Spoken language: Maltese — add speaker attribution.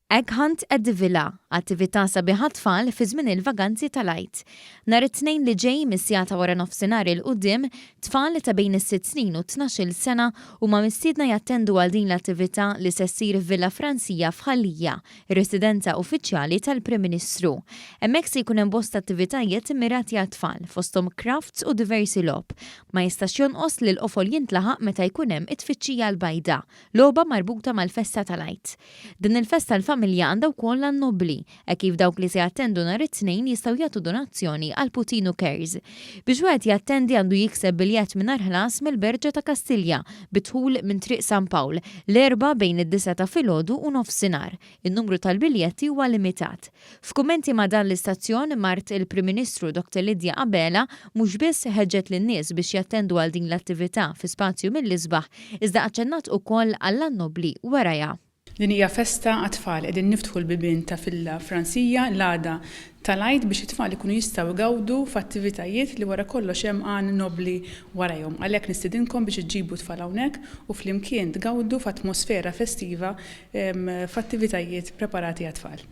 Speaker 1: Egg Hunt at the Villa, attività sabiħa għat-tfal fi żmien il-vaganzi tal-Għid. Nhar it-Tnejn li ġej mis-siegħa ta' wara nofsinhar 'il quddiem, tfal ta' bejn is-sitt snin u t-tnax-il sena huma mistiedna jattendu għal din l-attività li se ssir f'Villa Fransija f'Ħal Lija, ir-residenza uffiċjali tal-Prim Ministru. Hemmhekk se jkun hemm bosta attivitajiet immirati għat-tfal, fosthom crafts u diversi logħob. Ma jistax jonqos li l-qofol jintlaħaq meta jkun hemm it-tfittxija l-bajda, logħba marbuta mal-festa tal-Għid. Din il-festa l-familja għandha wkoll għan nobbli, hekk kif dawk li se jattendu nhar it-Tnejn jistgħu jagħtu donazzjoni għal Puttinu Cares. Biex wieħed jattendi għandu jikseb biljett mingħajr ħlas mill-Berġa ta' Kastilja bi dħul minn Triq San Pawl, l-Erbgħa bejn id-disgħa ta' filgħodu u nofsinhar. In-numru tal-biljetti huwa limitat. F'kummenti ma' dan l-istazzjon, mart il-Prim Ministru Dr Lydia Abela mhux biss ħeġġet lin-nies biex jattendu għal din l-attività fi spazju mill-isbaħ, iżda aċċennat ukoll għall-għan nobbli warajha.
Speaker 2: Din hija festa għat-tfal, qegħdin niftħu l-bibien ta' Villa Fransija l-għada tal-Għid biex it-tfal ikunu jistgħu jgawdu f'attivitajiet li wara kollox hemm għan nobbli warajhom. Għalhekk nistidinkom biex iġġibu t-tfal hawnhekk u flimkien tgawdu f'atmosfera festiva f'attivitajiet preparati għat-tfal.